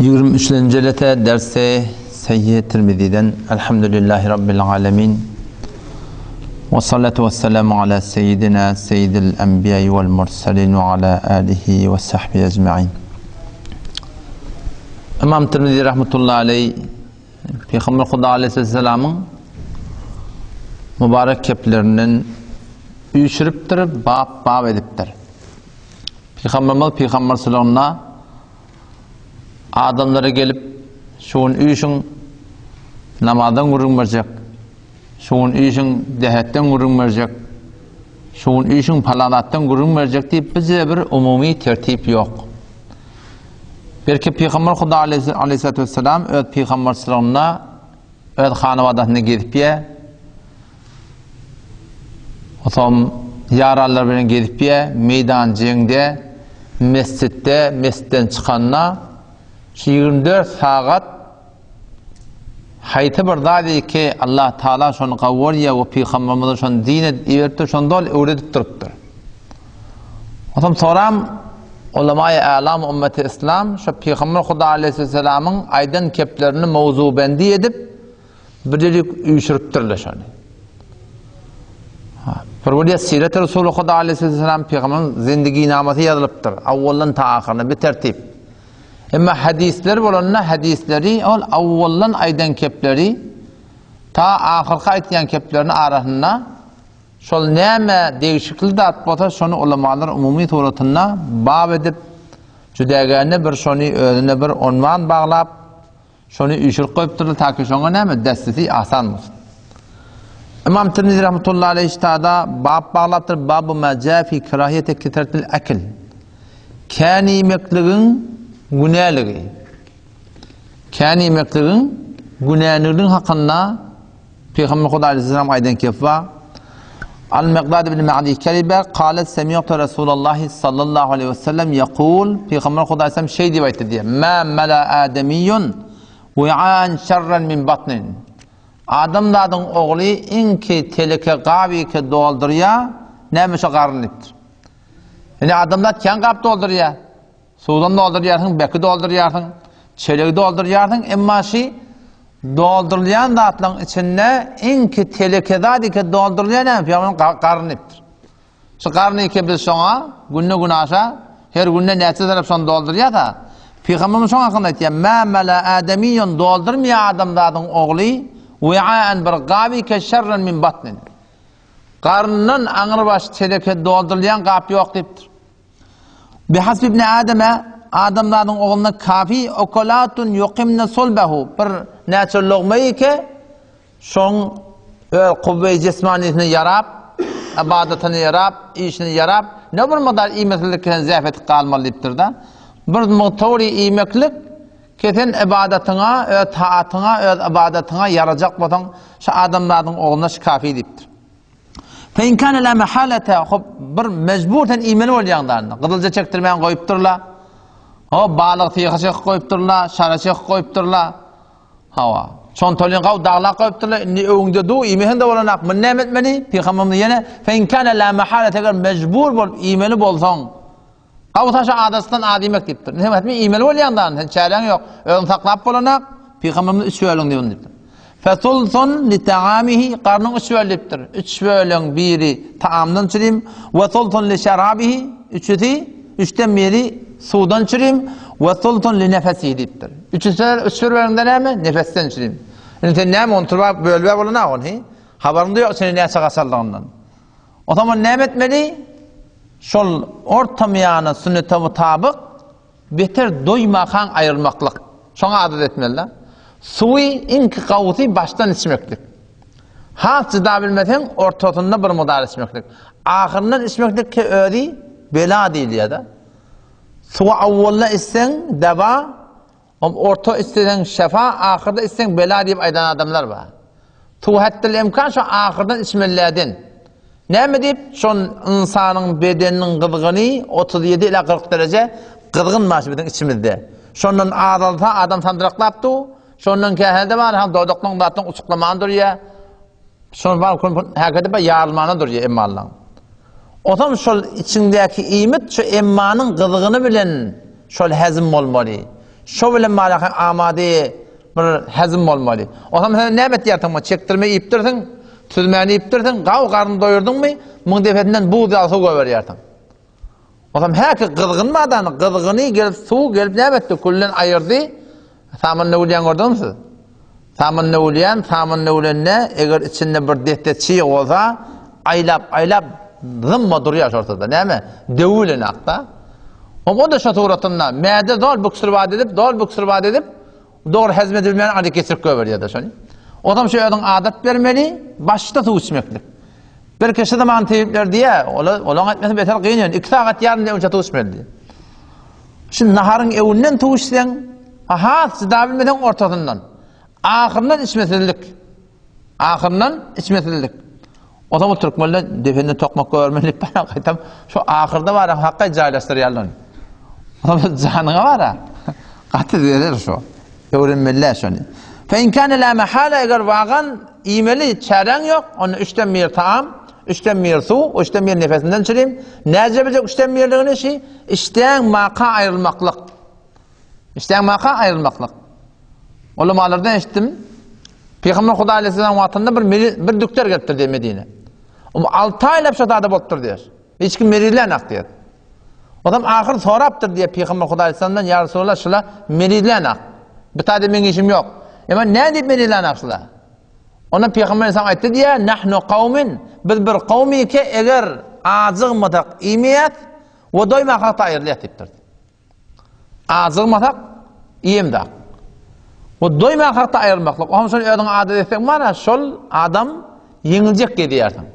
23-nji jelese dersi Seýýid Tirmiziden Elhamdülillahi Rabbil alemin Ve salatu ve selamu ala seyyidina seyyidil enbiya vel murselin ve ala alihi ve sahbihi ecmain Imam Tirmizi rahmetullahi aleyh Peygamber Huda aleyhisselamyň mübarek keplerinden üýşüripdir, bap bap edipdir. Pygamberimiz pygamberçiliginde adamlara gelip şu gün üýşüň namazdan gürrüň berjek, şu gün üýşüň dehetden gürrüň berjek, şu gün üýşüň palan zatdan gürrüň berjek diýip bizde bir umumy tertip ýok. Belki Pygamber Huda aleyhissalatu vesselam öz pygamberçiliginde öz hanabadasynda gezip ýe. Otam ýaranlar bilen gezip ýe, meýdan jeňde, mesjitde, mesjitden çykanda şu 24 sagat haýsy bir zat ki Allah Taala şony gawur ýa we pygamberimize şony din edip iberipdir, şony doly öwredip durupdyr. Otam soram ulama-i alam ümmeti islam şu pygamber Huda aleyhisselamyň aýdan keplerini mowzubendi edip Birlik üýşüripdirler şony. Bir bolýar Siret Resuly Huda aleyhisselam pygamberiň zindiginamasy ýazylypdyr. Awwaldan ta ahyryna bir tertip. Emma hadisler bolanda hadisleri ol awwaldan aýdan kepleri ta ahyrky aýtýan kepleriniň arasynda şol näme degişikli zat bolsa şony ulamalar umumy suratynda bab edip jüdägäne bir şony özüne bir onwan baglap Şony üýşürip goýupdyrlar, taki şoňa näme, dessesi asan bolsun. Ymam Tirmizi rahmetullahi aleýhi ştada bab baglapdyr, Babu ma ja fi kerahiýeti kesretil akl. Kän iýmekligiň günäligi. Kän iýmekligiň günäliginiň hakynda Pygamber Huda aleyhisselam aýdan kep bar. Al-Miqdad ibn Ma'di Keribe qalet semi'tu Rasulullahi sallallahu aleyhi ve sellem yekul Pygamber Huda aleyhisselam şeý diýip aýtdy diýär. Ma mala ademiyyun wi'an şerren min batnin. Adamzadyň ogly iňki teleke gaby ki doldurýar, näme şo garyn diýipdir. Ýani adamzat kän gap doldurýar. Suwdan doldurýarsyň, beki doldurýarsyň, çelegi doldurýarsyň, emma şi doldurylýan zatlaryň içinde iňki teleke zat eke doldurylýan näme? Pygamberimiz garyn diýipdir. Şu garny eke biz şoňa günde günaşa her günde näçe tarap şony doldurýar-da. Pygamberimiz şoň hakynda aýtýar: "Mä mala adamiyyun doldurmaýar adamzadyň ogly wi'an bir gaby ke şerren min batnin." Garyndan aňrybaş teleke doldurylýan gap ýok diýipdir. Bihasbi ibni Ademe, adamzadyň ogluna kafi okalatun ýukimne sulbehu, bir näçe logma ýeke, şoň öz kuwwe-i jismanisine ýarap, ybadatyna ýarap, işine ýarap, ne bir mukdar iýmesizlik kesen zähmeti galmaly diýipdir-de. Bir mugtawry iýmeklik kesen ybadatyňa, öz taatyňa, öz ybadatyňa ýarajak bolsaň, şu adamzadyň ogluna şu kafi diýipdir. Fe in kana la mahalata, hop bir mejbur sen iýmeli bolýaň da. Gyzylja çekdirmän goýupdyrla. Hop balyk syha çekip goýupdyrla, şara çekip goýupdyrla. Hawa. Çontolyň gaw daglap goýupdyrla. Indi öňde du iýmesen de bolanak. Muny näme etmeli? Pygamberimiz ýene fe in kana la mahalata eger mejbur bolup iýmeli bolsaň, Gawsaşa adasyndan az iýmek diýipdir. Sen hetmi iýmeli bolýaň da, sen çäräň ýok. Özüň saklap bolanak, pygamberimiz üç bölüň diýip diýipdir. Fesulsun li taamihi garnyň üç böl diýipdir. Üç bölüň biri taamdan çürim, we sulsun li şerabihi üçüsi üçden biri suwdan çürim, we sulsun li nefesihi diýipdir. Üçüsi üç bölüňde näme? Nefesden çürim. Indi sen näme ony turup bölüp bolanak ony? Habaryň da ýok seni näçe gaçarlygyndan. O zaman näme etmeli? Şol orta miýana sünnete mutabyk beter doýmakaň aýrylmaklyk. Şoňa adat etmeli-de. Suwy iňki gawusy başdan içmeklik. Has jyda bilmeseň ortasynda bir mudar içmeklik. Ahyryndan içmeklik ki özi bela diýilýär-de. Suwy awwalda içseň deba, Om orta isleseň şefa, ahyrda isleseň bela diýip aýdan adamlar bar. Suw hetdil emkan şo ahyrdan içmelilerden. Näme diýip, şon ynsanyň bedeniniň gyzgyny 37 ila 40 dereje gyzgyn bar şu biziň içimizde. Şondan azalsa adam sandyraklap dur, şondan kähelde bar, ha dodaklaň zatlaň uçuklaman durýar. Şol bar kun häkede bar ýarylmana durýar emmallaň. Otam şol içiňdäki iýmit şu emmanyň gyzgyny bilen şol hezim bolmaly. Şo bilen baraka amady bir hezm bolmaly. Onsoň sen näme etýärsiň? Bu çekdirme iýipdirsiň, süzmäni iýipdirsiň, gaw garny doýurdyňmy, muň depesinden buz ýaly suw goýberýärsiň. Onsoň häki gyzgyn madany, gyzgyny gelip suw gelip näme etdi? Külden aýyrdy. Samyn döwülýän gördüňmi siz? Samyn döwülýän, samyn döwülende eger içinde bir desse çyg bolsa, aýlap-aýlap zymma durýar şortada. Näme? Döwülenakda. O da şo suratynda mäde zol büksürbat edip, zol büksürbat edip, dogry hezm edilmän alyp geçirip goýberýär-de şony. Onsoň şu özüň adat bermeli, başda suw içmeklik. Bir kişi zaman tebipler diýýär, ola olaň aýtmasy beter gyn ýöne 2 sagat ýarym öňçe suw içmeli diýýär. Şu naharyň öňünden suw içseň, ha has çyda bilmeseň ortasyndan. Ahyryndan içmesizlik. Ahyryndan içmesizlik. O zaman türkmenler depende tokmak görmeli diýip bara gaýtam şu ahyrda bara hakka jaýlaşdyrýarlar. O zaman janyňa bara. Gaty zerer şu. Öwrenmeliler şony. Fe in kana la mahala eger wagan iýmeli çäräň ýok, onda üçden bir taam, üçden bir suw, üçden bir nefesinden çirim. Näce biljek üçden birligini şi işdäň maka aýrylmaklyk. Işdäň maka aýrylmaklyk. Ulamalardan eşitdim. Pygamber Hudaý aleyhisselam wagtynda bir bir dükter gelipdir diýip Medine. O 6 aýlap şo zada bolupdyr diýär. Hiç kim merizlänak diýär. Odam ahyr sorapdyr diýip Pygamber Hudaý aleyhisselamdan ýa Resulallah şula merizlänak. Bu taýda meň işim ýok. Emma näme diýip merizlänak şula? Onda Pygamber aleyhisselam aýtdy diýär, nahnu kawmin biz bir kawmike eger ajygmasak iýmeýäs we doýmakak da aýrylýas diýipdir. Ajygmasak, iýemzak. Bu doýmak hakda aýrylmaklyk. Oňa şol özüňe adat etseň bar, şol adam ýeňiljek gezýärsiň.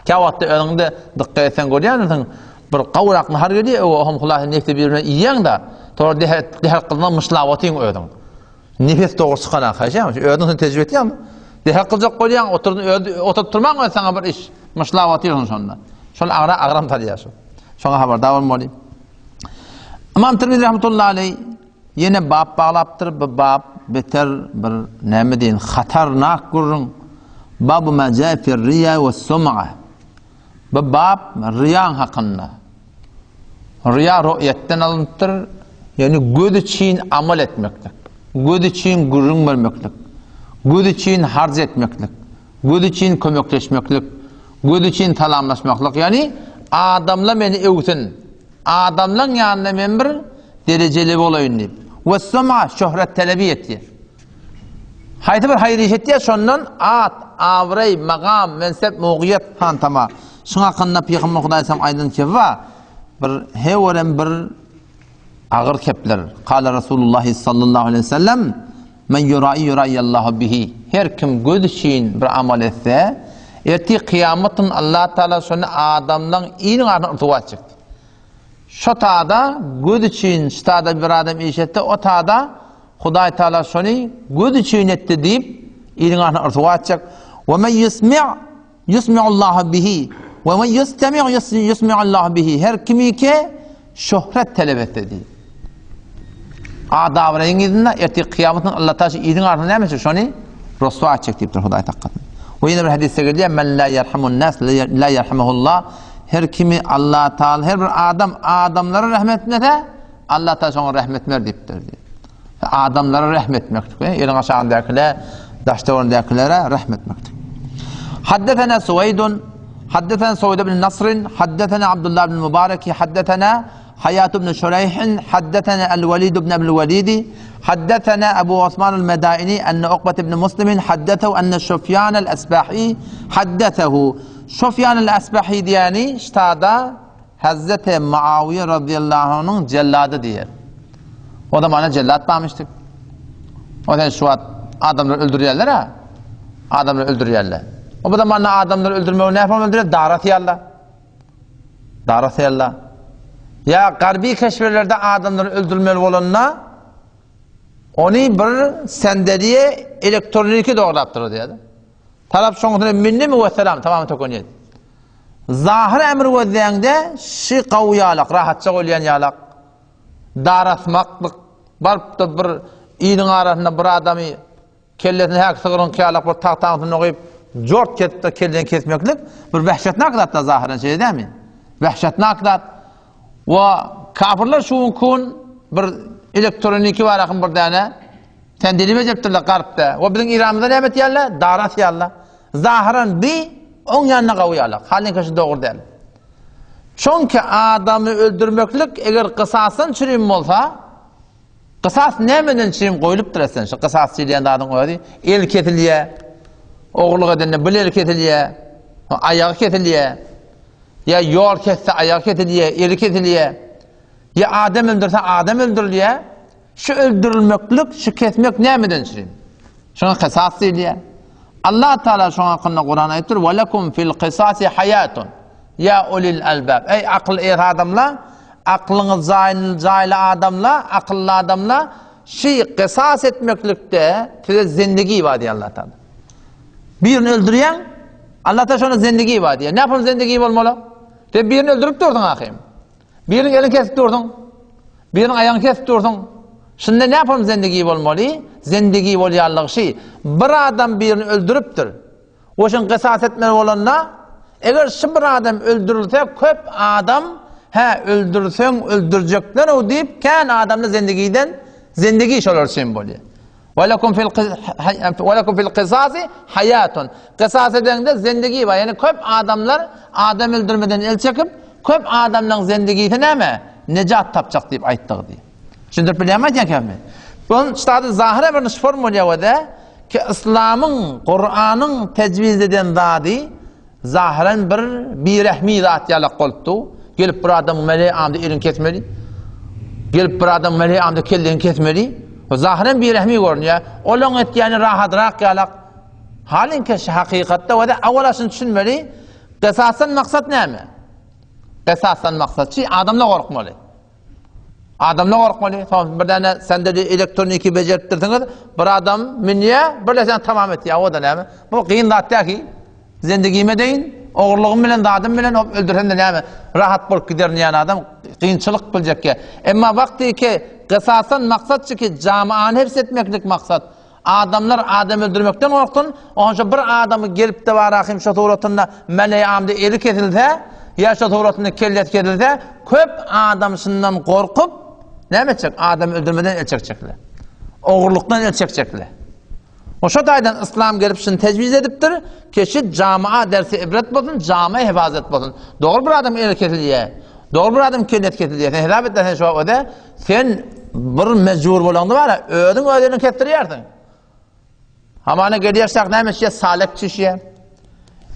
Kä wagtda özüňde dykgat etseň görýänsiň, bir gowrak nahar gelýär, o hem hulasy nefsi bir bilen iýýäň-de, sonra deher gyzyna myşlap otyň özüň. Nefes dogry çykan haýşa, özüň sen tejribe etýäňmi? Deher kyljak bolýaň, oturdyň öz oturyp durmaň öz saňa bir iş, myşlap otyrsyň şonda. Şol agra agram salýar şol. Şoňa habardar bolmaly. Ymam Tirmizi rahmetullahi aleý ýene bap baglapdyr. Bu bap beter bir näme diýin, hatarnak gürrüň. Babu ma jaa fi riya we sum'a. Bu bap riýaň hakynda. Riýa ru'yetden alynpdyr. Ýagny göz üçin amal etmeklik, göz üçin gürrüň bermeklik, göz üçin harç etmeklik, göz üçin kömekleşmeklik, göz üçin salamlaşmaklyk, ýagny adamlar meni öwsün, adamlaň ýanynda men bir derejeli bolaýyn diýip. We suma şöhret talebi etýär. Haýsy bir haýyr iş etýär, şondan at, abraý, magam, mensep, mugyýet, hantama. Şuň hakynda Pygamber Hudaý sallam aýdan kebi bir hewerem bir agyr kepler. Kala Rasulullah sallallahu aleyhi ve sellem Men ýurai ýuraiyallahu bihi. Her kim göz üçin bir amal etse, ertir kyýamat gün Allah Taala şony adamlaň iliň arasynda ryswa etjek. Şo tada göz üçin şu tada bir adam iş etse, o tada Hudaý Taala şony göz üçin etdi diýip iliň arasynda ryswa etjek. We men ýusmi' Ýusmi'ullahu bihi we men ýustemi' ýusmi'ullahu bihi. Her kimike şöhret talap etse diýip. Adabraýyň yzynda ertir kyýamatyn Allah taşy iliň arasynda näme etjek? Şony roswa etjek diýipdir Hudaý takgasyn. We ýene bir hadysda gelýär, men la ýerhamun nas la ýerhamuhullah. Her kimi Allah Taala her bir adam adamlara rahmet etmese, Allah Taala şoňa rahmet etmer diýipdir. Adamlara rehm etmeklik, eliň aşagyndakylara, daş-töweregindäkilere rehm etmeklik. Haddesena Suweýdun, haddesena Suweýd ibn Nasr, haddesena Abdullah ibn Mubarek, haddesena Haýat ibn Şureýh, haddesena El-Welid ibn Ebil Welid, haddesena Ebu Osman el-Medaini, enne Ukbet ibn Muslim haddesehu enne Şufýan el-Esbahi haddesehu. Şufýan el-Esbahi diýeni ştada Hazreti Muawiýe razyýallahu anhunyň jellady diýer. O zamana jellat barmyşdyk. O sen şu wagt adamlary öldürýärler-ä. Adamlary öldürýärler. O bu zamanda adamlary öldürmegi näme öldürýär? Dara syýarlar. Dara syýarlar. Ýa garbi keşberlerde adamlary öldürmeli bolanda ony bir sendeliýe elektroniki dograpdyr diýýär. Tarap şoň üstüne mündimi wesselam tamam tökenýär. Zahyr emr gözleýäňde şi gawy ýalak, rahatça bolýan ýalak. Darasmaklyk, baryp-da bir iliň arasynda bir adamy kellesini häk sygryňky ýalak bir tagtaň üstünde goýup, jort kesip-de kellesini kesmeklik bir wehşetnak zat-da zahyran şeýle dälmi? Wehşetnak zat. We kafirler şu günki gün bir. Elektroniki bar ahym bir däne. Sendeli bejeripdirler garpda. We biziň Iranymyzda näme etýärler? Dar asýarlar. Zahyran bi oň ýanyna gawy ýalak. Halyňky şu dogry däl. Çünki adamy öldürmeklik eger kysasdan çürim bolsa, kysas nämeden çürim goýlupdyr esen? Şu kysas diýilýän zadyň özi el kesilýär. Ogurlyk edende bil el kesilýär. Aýagy kesilýär. Ýa ýol kesse aýagy kesilýär, eli kesilýär. Ýa adam öldürse adam öldürilýär. Şu öldürilmeklik, şu kesmek nämeden çürim? Şoňa kysas diýilýär. Allah Taala şoň hakynda Kur'an aýtdyr: "Ve lekum fil qisasi hayatun." Ya ulil albab. Ey akyl eýesi adamlar, aklyňyz jaýly, jaýly adamlar, akylly adamlar, şu kysas etmeklikde size zindigi bar diýär Allah Taala. Birini öldürýäň, Allah Taala şona zindigi bar diýär. Näme zindigi bolmaly? Sen birini öldürip durduň ahym. Biriniň elini kesip durduň. Biriniň aýagyny kesip durduň. Şunda ne yapalım zendigi bolmaly? Zendigi bolýanlygy şi. Bir adam birini öldüripdir. O şun kısas etmeli bolanda, eger şu bir adam öldürülse, köp adam, he öldürseň öldürjekler o diýip, kän adamda zendigiden zendigi şolar üçin bolýar. Ve lekum fil ve lekum fil qisasi hayatun. Qisas edende zendigi bar. Ýani köp adamlar adam öldürmeden el çekip, köp adamlaryň zendigisi näme? Nejat tapjak diýip aýtdygy diýip. Düşündirip bilýärmi aýtýan kepimi? Bu ştada zahyra bir form bolýar we ki islamyň, Kuranyň tejwiz eden zady Zahyran bir birehmi zat ýalak bolupdy. Gelip bir adamyň meleý amda elini kesmeli. Gelip bir adamyň meleý amda kellesini kesmeli. O zahyran birehmi görünýär. Olaň etýäni rahatrak ýalak. Halyňki şu hakykatda we awal şuny düşünmeli. Esasdan maksat näme? Esasdan maksat şi adamdan gorkmaly. Adamdan gorkmaly. Soň bir däne sende de elektroniki bejeripdirsiňiz. Bir adam münýä, bir sen tamam etýär. O da näme? Bu kyn zat däl ki. Zendigime deýin, ogurlygym bilen, zadym bilen hop öldürsem de näme? Rahat bolup giderin diýen adam kynçylyk biljek. Emma wagty ki kysasdan maksat ki jamaany hepsi etmeklik maksat. Adamlar adam öldürmekden gorksun, onça bir adamy gelip-de barahym şo suratynda meleý amda eli kesilse, ýa şo suratynda kellesi kesilse, köp adam şundan gorkup, näme etjek? Adam öldürmeden el çekjekler. Ogurlykdan el çekjekler. O şo taýdan yslam gelip şuny tejwiz edipdir, keşi jamaa dersi ibret bolsun, jama hefazet bolsun. Dogry bir adam eli kesilýär. Dogry bir adam kellesi kesilýär. Sen hesap et sen şo öde Sen bir mejbur bolaňda bar, özüň öz eliňi kesdirýärsiň. Hamana gelýärsak näme etýär? Salek çişýär.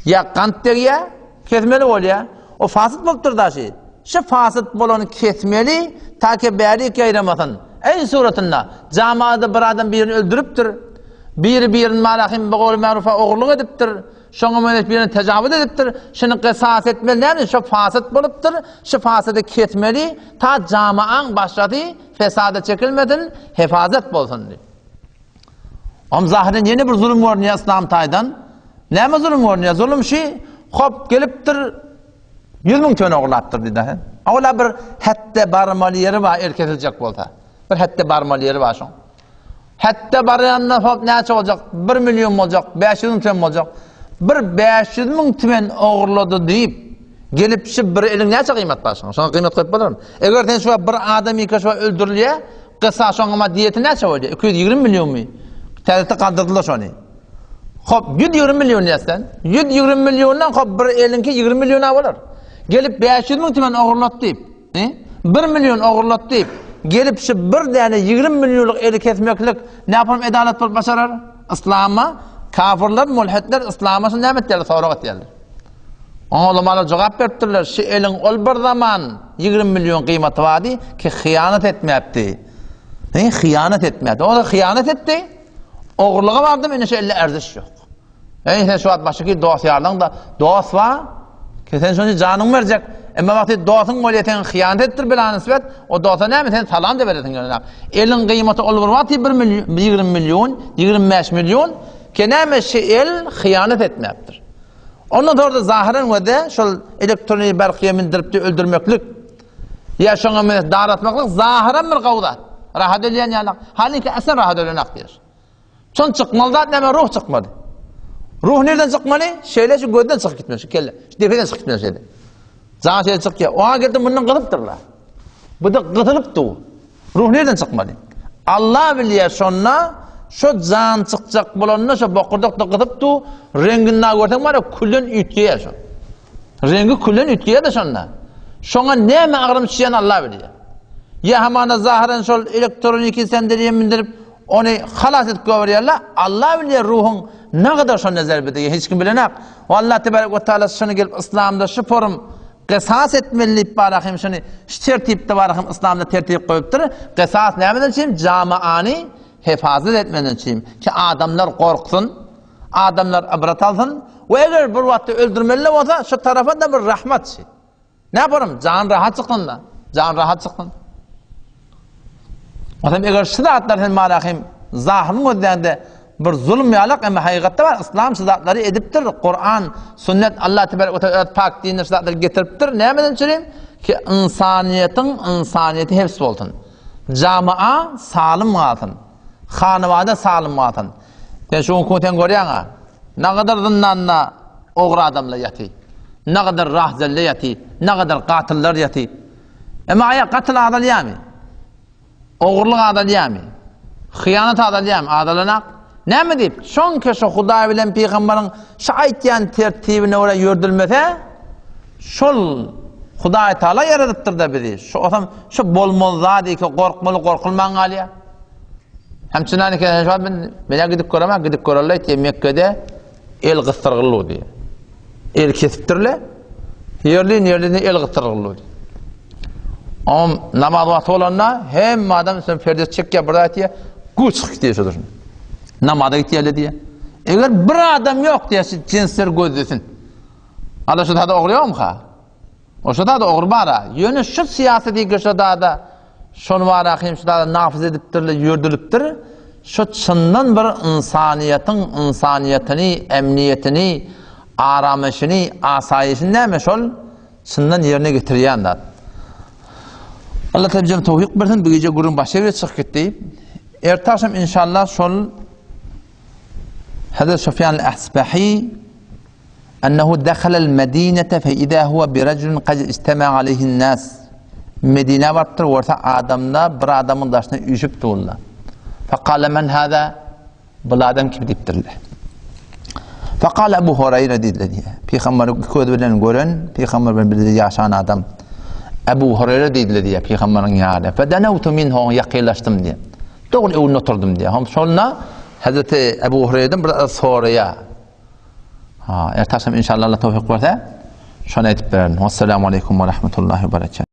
Ýa gant degýär, kesmeli bolýar. O fasyt bolupdyr daşy. Şu fasyt bolany kesmeli, ta ki bärik ýaýramasyn. Eý suratynda jamada bir adam birini öldüripdir. Biri birini malahim bigol marufa ogurlyk edipdir. Şoňa meňzeş birine tejawuz edipdir. Şuny kysas etmeli näme? Şo fasyt bolupdyr. Şu fasydy kesmeli, ta jamaaň başlasy fesada çekilmesin, hefazat bolsun diýip. Om zahyren ýene bir zulum görünýär yslam taýdan. Näme zulum görünýär? Zulum şi, hop gelipdir, 100 müň tümen ogurlapdyr diýdi. Ola bir hetde barmaly ýeri bar, el kesiljek bolsa. Bir hetde barmaly ýeri bar şoň. Hetde barýanda hop näçe boljak? 1 million boljak, 500 müň tümen boljak. Bir 500 müň tümen ogurlady diýip, gelip şu bir eliň näçe gyýmat bar şoňa? Şoňa gyýmat goýup bolarmy? Eger sen şu bir adam ýeke şu öldürilýär, gysa şoňa ma diýeti näçe bolýar? 220 millionmy? Täzede galdyrdylar şony. Hop 120 million diýsen, 120 milliondan hop bir eliňki 20 milliona bolar. Gelip 500 müň tümen ogurlat diýip, Bir million ogurlat diýip, gelip şu bir däne 20 millionlyk eli kesmeklik näpom edalat bolup başarar? Yslama kafirler, mulhitler yslama şu näme etýärler, sorag etýärler. Oňa ulamalar jogap beripdirler, şu eliň ol bir zaman 20 million gyýmaty bardy ki hyýanat etmäpdi. Ne hyýanat etmäpdi. O da hyýanat etdi. Ogurlyga bardym, indi şu elde erziş ýok. Eý, sen şu wagt başyky dost ýarlaň-da, dost bar, ki sen şonça janyň berjek. Emma wagty dostuň bolýar, sen hyýanat etdir bila nisbet, o dosta näme sen salam da beresiň gelenok. Eliň gyýmaty ol bir wagty 1 million, 20 million, 25 million, ki näme şi el hyýanat etmäpdir. Ondan sonra da zahyran we de şol elektroniý barkyýa mindirip de öldürmeklik ýa şoňa meňzeş dar atmaklyk zahyran bir gowy zat. Rahat ölýän ýaly. Halyňky aslan rahat ölenak diýer. Şon çykmaly zat näme? Ruh çykmaly. Ruh nereden çykmaly? Şeýle şu gözden çykyp gitmeli, şu kelle. Şu depeden çykyp gitmeli şeýle. Jan şeýle çykýar. Oňa geldi mundan gyzypdyrlar. Bu da gyzylyp dur. Ruh nireden çykmaly? Allah bilýär şonda şo jan çykjak bolanda şo bokurdakda gyzyp du, reňgini na görseň bar külden üýtgeýär şo. Reňgi külden üýtgeýär-de şonda. Şoňa näme agram düşýän Allah bilýär. Ýa hamana zahyran şol elektroniki sendeliýe mindirip ony halas edip goýberýärler. Allah bilýär ruhuň nagadar şonda zerbe degýär hiç kim bilenak. Allah tebarek we taala şony gelip yslamda şu forum Gysas etmeli diýip bar hem şuny şu tertipde bar hem yslamda tertip goýupdyr. Gysas nämeden üçin? Jamaany hefazat etmeden üçin. Ki adamlar gorksun, adamlar ibrat alsyn we eger bir wagtda öldürmeli bolsa şu tarafa da bir rahmat. Ne yaparım? Jan rahat çyksyn da. Jan rahat çyksyn. Adam eger şu zatlar sen marahim zahyryny gözlände bir zulum ýalak emma hakykatda bar yslam şu zatlary edipdir. Kur'an, sünnet Allah tebarek we taala öz pak dinine şu zatlary getiripdir. Nämeden üçin? Ki ynsanyýetiň ynsanyýeti hepsi bolsun. Jamaa salym galsyn. Hanawada salym galsyn. Sen şu gün sen görýäň-a. Nagadar zyndanda ogry adamlar ýaty. Nagadar rahzelle ýaty, nagadar gatyllar ýaty. Emma aýak gatyl azalýarmy? Ogurlyk azalýarmy? Hyýanat azalýarmy? Azalanak. Näme diýip? Şoňki şu Hudaý bilen pygamberiň şu aýtýan tertibine görä ýördülmese, şol Hudaý Taala ýaradypdyr-da bizi. Şu osam şu bolmaly zat ki gorkmaly gorkulman galýar. Hem çynan eken, şu men men gidip göremä, gidip görerler diýip Mekke'de El gysdyrgyldy diýýär. El kesipdirle. Ýerli ýerli el gysdyrgyldy. Om namaz wagty bolanda hemme adam sen perde çekýär bir zat diýýär. Güç çykyp gidýär şodur. Namaza gitýärler diýýär. Eger bir adam ýok diýýär, şu jinsler gözlesin. Ala şu zada ogry ýokmy-ha? Oşa da ogry bar-a. Ýöne şu syýasy diýgi şo da Şony bar hem şu zada nafyz edipdirler, ýördülipdir. Şu çyndan bir ynsanyýetiň ynsanyýetini, emniýetini, aramyşyny, asaýyşyny näme şol çyndan ýerine getirýän zat. Allah taala towfik bersin. Bu gije gürrüň başga bir çykyp gitdi. Erte akşam inşallah şol Hazret Sufyan al-Asbahi Ennehu dehalel medinete fe izâ huve bi rejulin kad ijtema'a aleyhin nas. Medinä barypdyr, görse adamlar bir adamyň daşyna üýşüp durlar. Fekale men hâzâ? Bul adam kim diýipdirler. Fekale Ebu Hureyre diýdiler diýýär. Pygamberi gözi bilen gören, pygamber bilen birlikde ýaşan adam. Ebu Hureyre diýdiler diýýär, pygamberiň ýary. Fedenewtu minhu oňa ýakynlaşdym diýýär. Dogry öňünde oturdym diýýär. Hom şonda Hazreti Ebu Hureyre'den bir soraýar. Ha, ertaşam inşallah Allah towfik berse, şony aýdyp bererin. Wassalamu aleýkum we rahmetullahi we berekatuh.